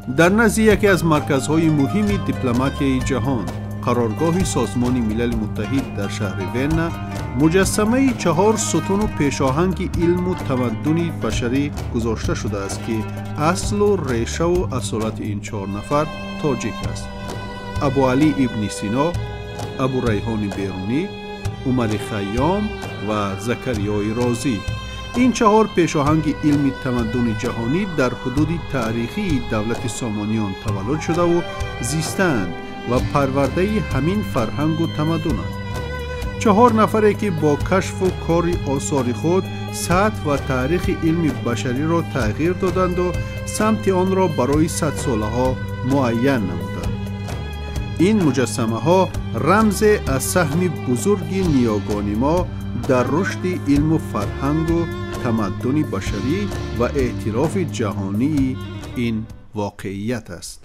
Дар назди яке аз марказҳои муҳими дипломатияи ҷаҳон, қароргоҳи Созмони Милали Муттаҳид дар шаҳри Вена, муҷассамаи чаҳор сутуну пешоҳанги илму тамаддуни башарӣ гузошта шудааст, ки аслу решаву асолати ин чор нафар тоҷик аст: Абуалӣ ибни Сино, Абурайҳони Берунӣ, Умари Хайём ва Закариёи Розӣ. Ин чаҳор пешоҳанги илми тамаддуни ҷаҳонӣ дар ҳудуди таърихии давлати Сомониён таваллуд шудаву зистаанд ва парвардаи ҳамин фарҳангу тамаддунанд. Чаҳор нафаре, ки бо кашфу кори осори худ сатҳ ва таърихи илми башариро тағйир доданду самти онро барои садсолаҳо муайян намуданд. Ин муҷассамаҳо рамзе аз саҳми бузурги ниёгони мо дар рушди илму фарҳангу тамаддуни башарӣ ва эътирофи ҷаҳонии ин воқеият аст.